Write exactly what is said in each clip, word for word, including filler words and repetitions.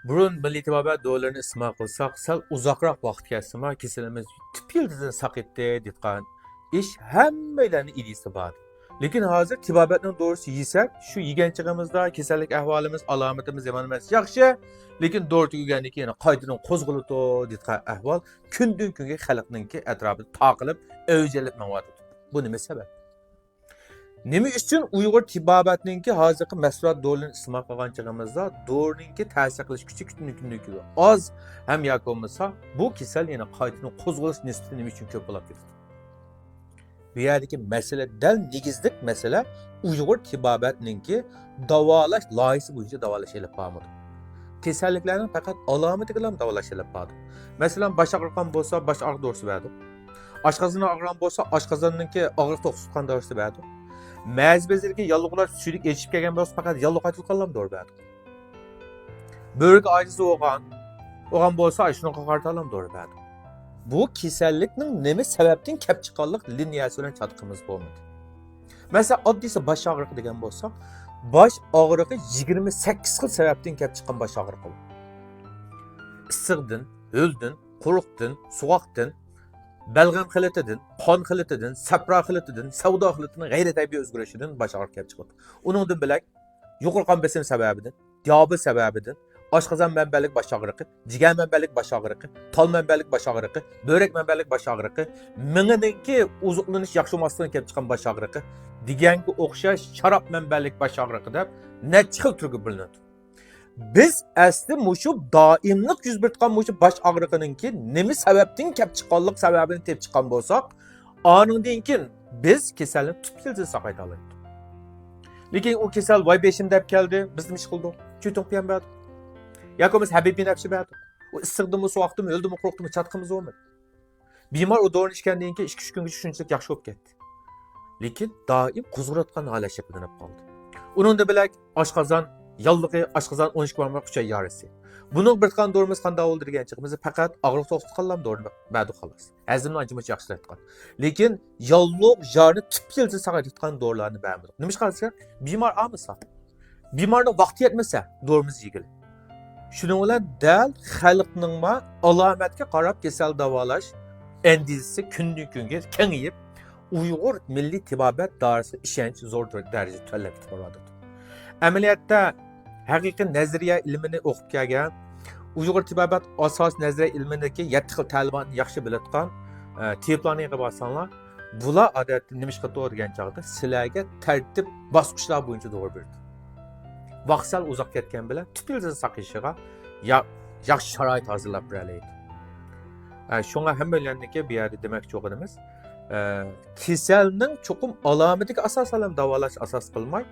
بۇرۇن مىللىي تېبابەت دورىلىرىنى ئىستېمال قىلساق، سەل ئۇزاقراق ۋاقىت كەتسىمۇ، كېسىلىمىز تۈپ يىلتىزىدىن ساقىيتتى دېيىدىغان ئىش ھەممەيلەننىڭ ئىدىيىسىدە بار. لېكىن ھازىر تېبابەتنىڭ دورىسى يېسەك، شۇ يېگەن چېغىمىزدا كېسەللىك ئەھۋالىمىز، ئالامىتىمىز يامان ئەمەس، ياخشى. لېكىن دورا تۈگىگەندىن كېيىن يەنە قايتىدىن قوزغىلىدۇ دېيىدىغان ئەھۋال كۈندىن كۈنگە خەلقنىڭكى ئەتراپىدا تارقىلىپ، ئەۋج ئېلىپ مېڭىۋاتىدۇ. بۇ نېمە سەۋەب؟ نېمە ئۈچۈن ئۇيغۇر تېبابەتنىڭكى ھازىرقى مەھسۇلات دورىلىرىنى ئىستېمال قىلغان چېغىمىزدا دورىنىڭكى تەسىر قىلىش كۈچى كۈندىن كۈنگە ئاز ھەم ياكى بولمىسا بۇ كېسەل يەنە قايتىدىن قوزغىلىش نىسبىتى نېمە ئۈچۈن كۆپ بولۇپ كېتىدۇ؟ بۇ يەردىكى مەسىلە، دەل نېگىزلىك مەسىلە ئۇيغۇر تېبابەتنىڭكى داۋالاش لايىھىسى بويىچە داۋالاش ئېلىپ بارمىدۇق. كېسەللىكلەرنىڭ پەقەت ئالامىتىگىلا داۋالاش ئېلىپ باردۇق. مەسىلەن، باش ئاغرىغان بولسا، باش ئاغرىق دورىسى بەردۇق. ئاشقازىنى ئاغرىغان بولسا، ئاشقازاننىڭكى ئاغرىق توختىتىدىغان دورىسى بەردۇق. مەزى بېزىدىكى ياللۇغلار سۈيدۈك ئېچىپ كەلگەن بولسا، پەقەت ياللۇغ قايتىلىق قالغان دورا بەردۇق. بۆرىكى ئاجىز بولغان، بولغان بولسا، شۇنىڭغا قارىتا دورا بەردۇق. بۇ كېسەللىكنىڭ نېمە سەۋەبتىن كەپ چىققانلىق لىنىيەسى بىلەن چاتىقىمىز بولمىدى. مەسىلەن، ئاددىيسى باش ئاغرىقى دېگەن بولساق، باش ئاغرىقى يىگىرمە سەككىز خىل سەۋەبتىن كەپ چىققان باش ئاغرىقى بار. ئىسسىقتىن، ھۆلدىن، قۇرۇقتىن، سوغۇقتىن، بەلغەم خىلىتىدىن، قان خىلىتىدىن، سەپرا خىلىتىدىن، سەۋدا خىلىتىنىڭ غەيرىي تەبىئىي ئۆزگىرىشىدىن باش ئاغرىقى كەپ چىقىدۇ. ئۇنىڭدىن بۆلەك يۇقىرى قان بېسىمى سەۋەبىدىن، دىيابېت سەۋەبىدىن، ئاشقازان مەنبەلىك باش ئاغرىقى، جىگەر مەنبەلىك باش ئاغرىقى، تال مەنبەلىك باش ئاغرىقى، بۆرەك مەنبەلىك باش ئاغرىقى، مېڭىنىڭكى ئوزۇقلىنىش ياخشى بولماسلىقتىن كېلىپ چىققان باش ئاغرىقى دېگەنگە ئوخشاش شاراب مەنبەلىك باش ئاغرىقى دەپ نەچچە خىل تۈرگە بۆلۈنىدۇ. بىز ئەسلى مۇشۇ دائىملىق يۈز بېرىدىغان مۇشۇ باش ئاغرىقىنىڭكى نېمە سەۋەبتىن كەپ چىققانلىق سەۋەبىنى تېپىپ چىققان بولساق، ئانىڭدىن كېيىن بىز كېسەلنى تۈپ يىلتىزىدىن ساقايتالايدۇق. لېكىن ئۇ كېسەل ۋاي بېشىم دەپ كەلدى، بىز نېمە ئىش قىلدۇق؟ چۈتۈڭ پىيان بەردۇق. ياكى بولمىسا ھەبىب بىنەپشە بەردۇق. ئۇ ئىسسىقتىمۇ، سوغۇقتىمۇ، ھۆلدىمۇ، قۇرۇقتىمۇ چاتىقىمىز بولمىدى. بىمار ئۇ دورىنى ئىچكەندىن كېيىن ئىككى، ئۈچ كۈنگىچە شۇنچىلىك ياخشى بولۇپ كەتتى. لېكىن دائىم قوزغىلىۋاتقان ھالەت شەكىللىنىپ قالدى. ئۇنىڭدىن بۆلەك ئاشقازان ياللۇغى، ئاشقازان ئون ئىككى بارماق ئۈچەي يارىسى. بۇنىڭغا بېرىدىغان دورىمىز قانداق بولدى دېگەن چېغىمىزدا پەقەت ئاغرىق توختىتىدىغان دورىنى بەردۇق خالاس. ھەزىمنى ئانچە-مۇنچە ياخشىلايدىغان. لېكىن ياللۇغ، يارنى تۈپ يىلتىزىدىن ساقايتىدىغان دورىلارنى بەرمىدۇق. نېمىشقا دېسە، بىمار ئالمىسا، بىمارنىڭ ۋاقتى يەتمىسە، دورىمىزنى يېگىلى. شۇنىڭ بىلەن دەل خەلقنىڭمۇ ئالامەتكە قاراپ كېسەل داۋالاش ئەندىزىسى كۈندىن-كۈنگە كېڭىيىپ، ئۇيغۇر مىللىي تېبابەت دائىرىسىدە ئىشەنچ زور دەرىجىدە تۆۋەنلەپ كېتىپ بارىدۇ. ئەمەلىيەتتە، ھەقىقىي نەزەرىيە ئىلمىنى ئوقۇپ كەلگەن، ئۇيغۇر تېبابەت ئاساسىي نەزەرىيە ئىلمىدىكى يەتتە خىل تەلىماتنى ياخشى بىلىدىغان، ئە، تېبىپلارنىڭ يېنىغا بارساڭلار، بۇلار ئادەتتە نېمە ئىش قىلىدۇ دېگەن چاغدا سىلەرگە تەرتىپ باسقۇچلار بويىچە دورا بېرىدۇ. ۋاقىت سەل ئۇزاق كەتكەن بىلەن تۈپ يىلتىزىدىن ساقىيىشىغا يا-، ياخشى شارائىت ھازىرلاپ بېرەلەيدۇ. ئە، شۇڭا ھەممەيلەننىڭكى بۇ يەردە دېمەكچى بولغىنىمىز، ئە، كېسەلنىڭ چوقۇم ئالامىتىگە ئاساسەن داۋالاش ئاساس قىلماي،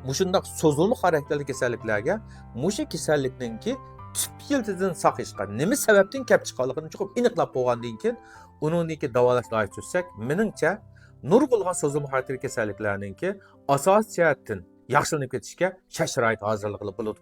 مۇشۇنداق سوزۇلما خاراكتېرلىك كېسەللىكلەرگە مۇشۇ كېسەللىكنىڭكى تۈپ يىلتىزىدىن ساقىيىشقا، نېمە سەۋەبتىن كەپ چىققانلىقىنى چوقۇم ئېنىقلاپ بولغاندىن كېيىن، ئۇنىڭدىكى داۋالاش لايىھەسى تۈزسەك، مېنىڭچە، نۇرغۇنلىغان سوزۇلما خاراكتېرلىك كېسەللىكلەرنىڭكى ئاساسىي جەھەتتىن ياخشىلىنىپ كېتىشىگە شەرت-شارائىت ھازىرلىغىلى بولىدۇ.